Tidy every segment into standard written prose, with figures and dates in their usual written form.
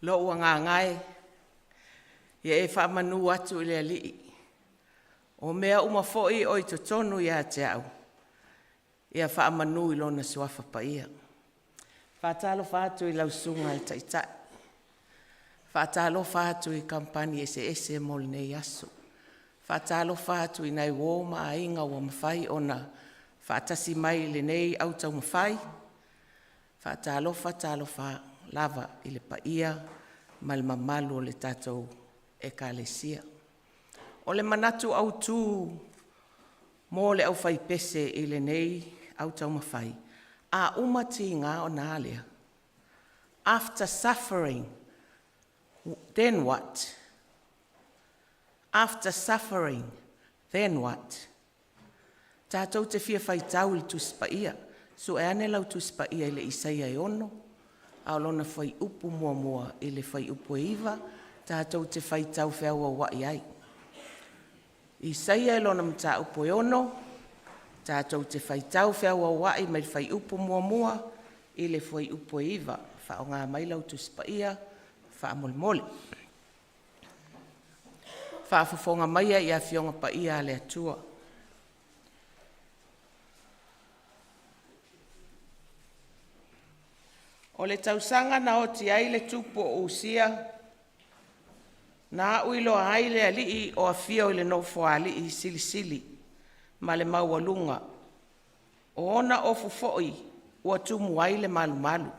Lou agaga e, ia e faamanu atu i le Alii, o mea uma foi o i totonu ia te au, ia faamanu i Lona Suafa Paia. Faatalofa atu i lau Susuga i le Taitai, faatalofa atu i kamupani eseese mo lenei aso. Faatalofa atu i nai uo ma aiga ua mafai ona faatasi mai i lenei autaumafai. Faatalofa talofa lava i le paia ma le mamalu o le tatou Ekalesia. O le manatu autu mo le aufaipese i lenei autaumafai, a uma tiga ona a lea? After suffering, then what? After suffering, then what? Tatou te fia faitau i le Tusi Paia. Sue ane lau Tusi Paia i le Isaia e 6 a o lona fuaiupu 1 i le fuaiupu e 9, tatou te faitau feauauai ai. Isaia i lona mataupu e 6, tatou te faitau feauauai mai le fuaiupu 1 i le fuaiupu e 9. Faaaoga mai lau Tusi Paia faamolemole. Faafofoga maia i Afioga Paia a le Atua. O le tausaga na oti ai le tupu o Usia na a'u iloa ai le Alii o afio i le Nofoalii silisili ma le maualuga, o ona ofu foi ua tumu ai le malumalu.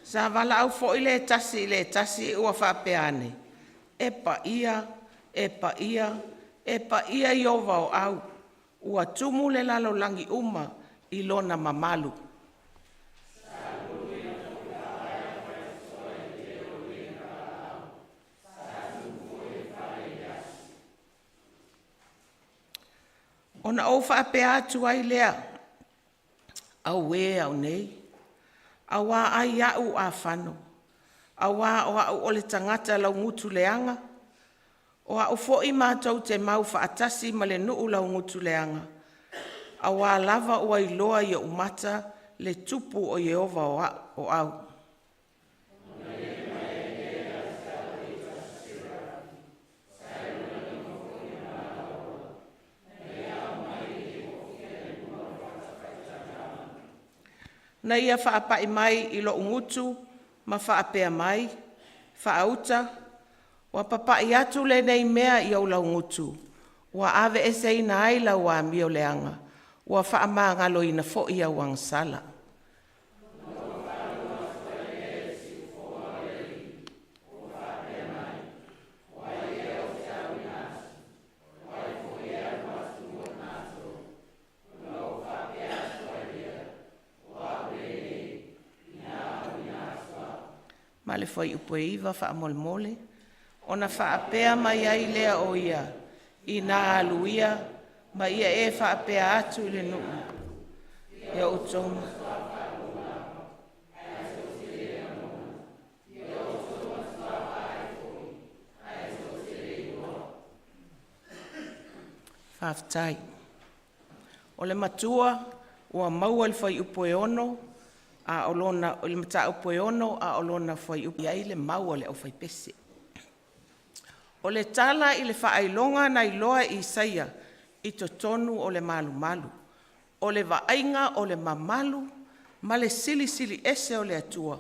Sa valaau foi le tasi i le tasi ua faapea ane, “E paia, e paia, e paia Ieova o au, ua tumu le lalolagi uma i lona mamalu.” Ona ou faapea atu ai lea, “Auē au nei, auā ai au a fano, auā o a'u o le tagata laugutu leaga, o a'u foi matou te mau faatasi ma le nuu laugutu leaga, auā lava ua iloa i o'u mata le Tupu o Ieova o au.” Na ia faapai mai i lo'u gutu ma faapea mai, “Faauta, ua papai atu lenei mea i ou laugutu, ua aveeseina ai lau amioleaga, ua faamagaloina foi au agasala.” Ma le fuaiupu e 9 faamolemole. Ona faapea mai ai lea o ia, “Ina alu ia, ma ia e faapea atu i le nuu, ia outou.” Faafetai. O le matua ua maua le fuaiupu e 6 a o lona o le mataupu e 6 a o lona fuaiupu e i ai le mau a le aufaipese. O le tala i le faailoga na iloa e Isaia i totonu o le malumalu, o le vaaiga o le mamalu ma le silisili ese o le Atua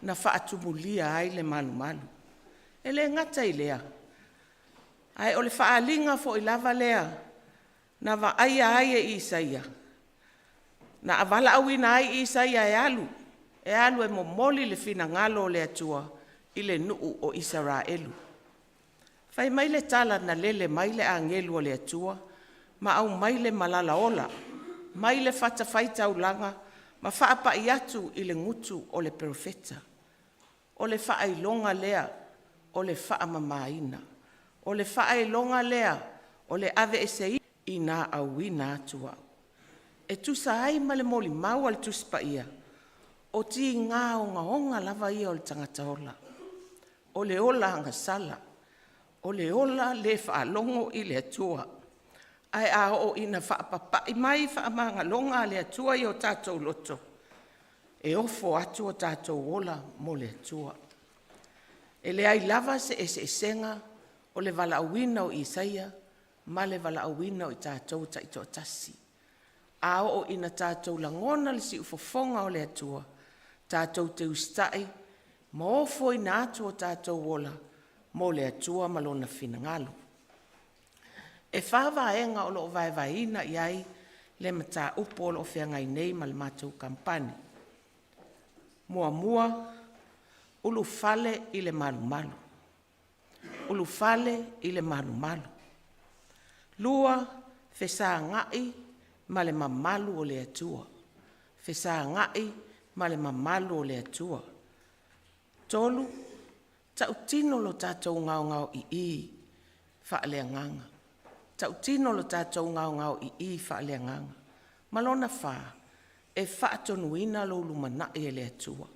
na faatumulia ai le malumalu. E le gata i lea, ae o le faaaliga foi lava lea na vaaia ai e Isaia, na valaauina ai Isaia e alu, e alu e momoli le finagalo o le Atua i le nuu o Isaraelu. Fai mai le tala na lele mai le agelu o le Atua ma aumai le malala ola mai le fatafaitaulaga ma faapai atu i le gutu o le Perofeta. O le faailoga lea o le faamamaina. O le faailoga lea o le aveeseina ina auina atu au. E tusa ai ma le molimau a le Tusi Paia, O tiga ogaoga lava ia o le tagata ola, o le ola agasala, o le ola le faalogo i le Atua. Ae a oo ina faapapai mai faamagaloga a le Atua i o tatou loto, e ofo atu o tatou ola mo le Atua. E leai lava se eseesega o le valaauina o Isaia ma le valaauina o i tatou taitoatasi. A oo ina tatou lagona le siufofoga o le Atua, tatou te usitai ma ofoina atu o tatou ola mo le Atua ma Lona finagalo. E fa vaega o lo o vaevaeina i ai le mataupu o lo o feagai nei ma le matou kamupani. Muamua, ulufale i le malumalu, ulufale i le malumalu. Lua, fesagai ma le mamalu o le Atua, fesagai ma le mamalu o le Atua. Tolu, tautino lo tatou gaogaoi'i faaleagaga, tautino lo tatou gaogaoi'i faaleagaga. Ma lona fa, e faatonuina lou lumanai e le Atua,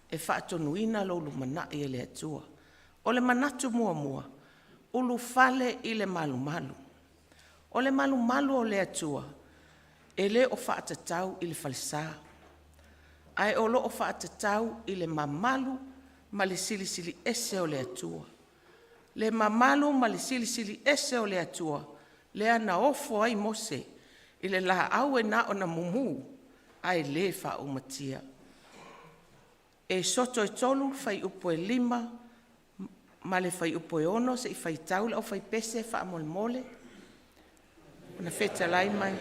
e faatonuina lou lumanai e le Atua. O le manatu muamua, ulufale i le malumalu. O le malumalu o le Atua e le o faatatau i le falesa, ae o lo o faatatau i le mamalu ma le Silisili Ese o le Atua. Le mamalu ma le Silisili Ese o le Atua lea na ofo ai Mose i le laau e na ona mumu ae le faaumatia. Esoto e 3 fuaiupu e 5 ma le fuaiupu e 6 se i faitau le aufaipese faamolemole. Ona fetalai mai,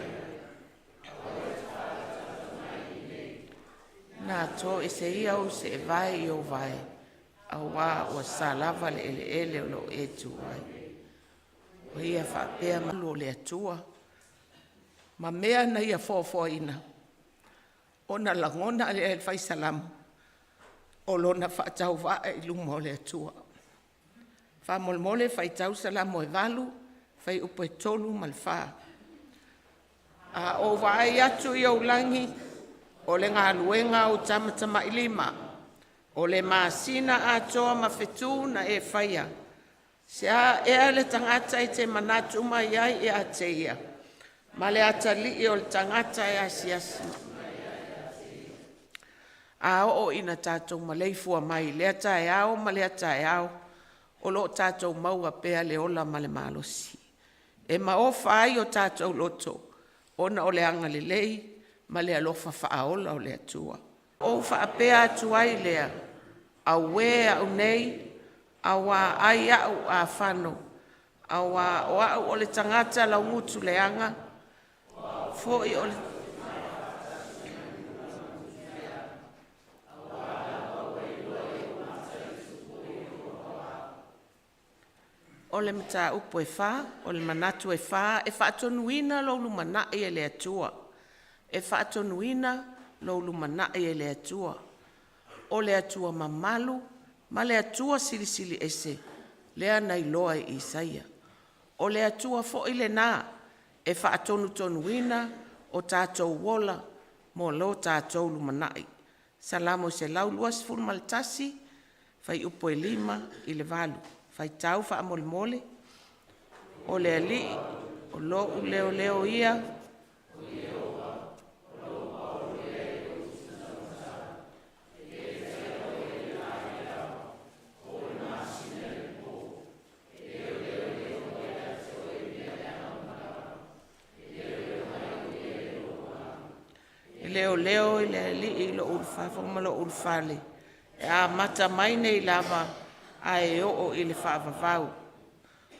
na toesea ou seevae i ou vae, auā ua sa lava le eleele o lo o e tu ai. O ia faapea ma o le Atua ma mea na ia foafoaina, ona lagona lea e le Fai Salamo o lona faatauvaa i luma o le Atua. Faamolemole faitau Salamo e 8 fuaiupu e 3 ma le 4. A ou vaai atu i ou lagi, o le galuega a ou tamatamailima, o le masina atoa ma fetu na e faia, se a ea le tagata e te manatu mai ai ia te ia, ma le atalii o le tagata e asiasi mai? A oo ina tatou maleifua mai i lea taeao ma lea taeao, o lo o tatou maua pea le ola ma le malosi e maofa ai o tatou loto ona o le agalelei ma le alofa faaola o le Atua. Ou faapea atu ai lea, auē au nei, auā ai au a fano, auā o au o le tagata laugutu leaga, foi o le O le mataupu e fa, o le manatu e fa, e faatonuina lou lumanai e le Atua, e faatonuina lou lumanai e le Atua. O le Atua mamalu ma le Atua Silisili Ese lea na iloa e Isaia. O le Atua foi lena e faatonutonuina o tatou ola mo lo tatou lumanai. Salamo 121 fuaiupu e 5 i le 8. Faitau faamolemole. O le Alii o lo'u leoleo ia, e leoleo le Alii i lou ulufafo ma lou ulufale, e amata mai nei lava ae oo i le faavavau.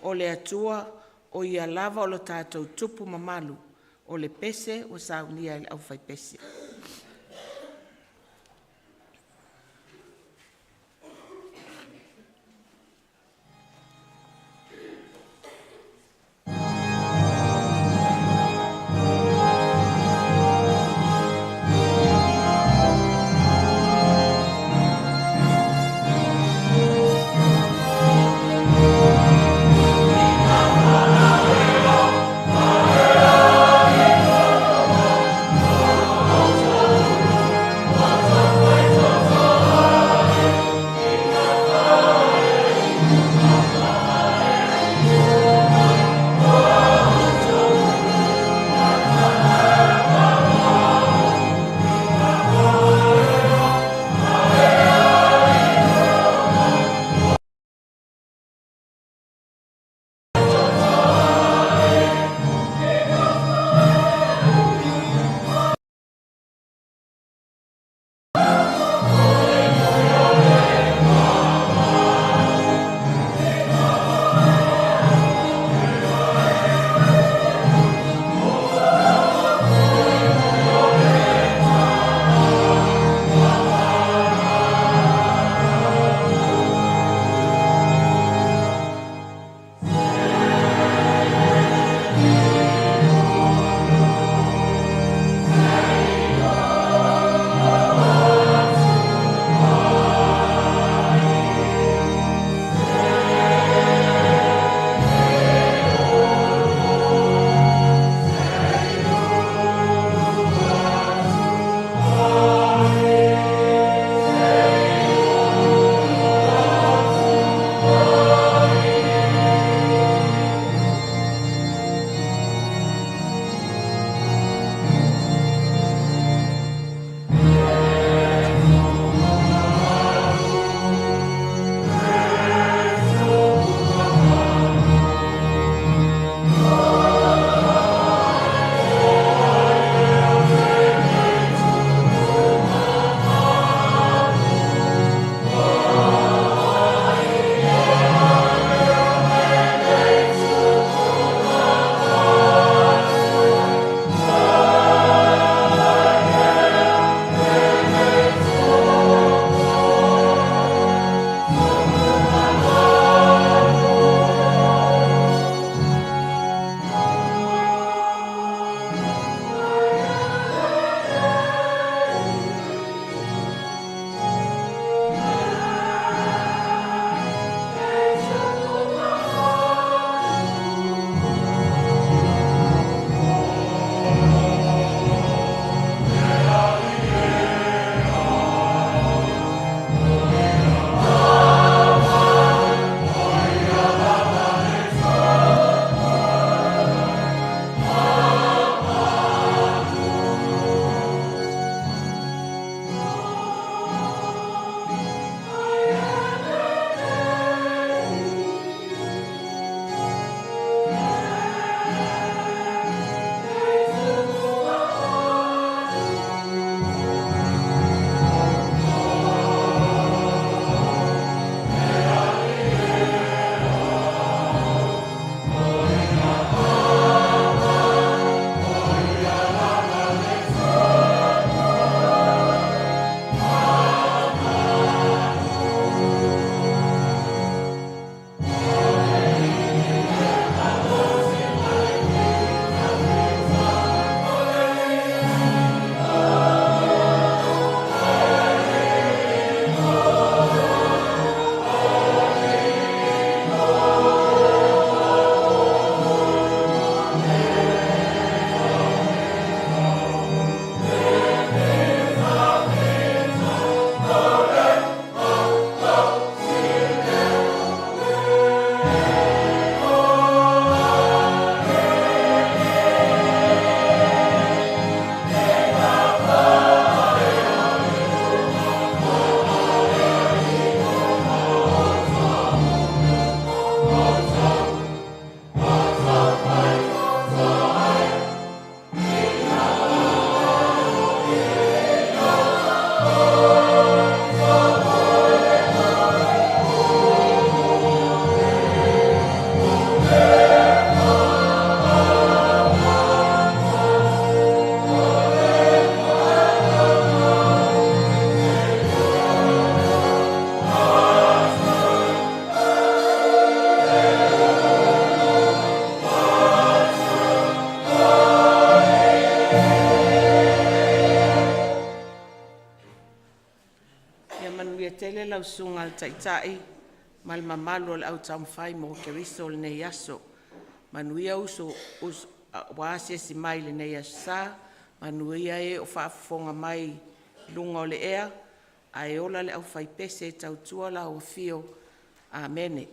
O le Atua o Ia lava o lo tatou tupu mamalu, o le pese ua saunia e le aufaipese. Ia manuia tele lau Susuga i le Taitai ma le mamalu o le au taumafai mo Keriso o lenei aso. Manuia uso ua asiasi mai i lenei Aso Sa, manuia e o faafofoga mai i luga o le ea, ae ola le aufaipese e tautua lau afio. Amene.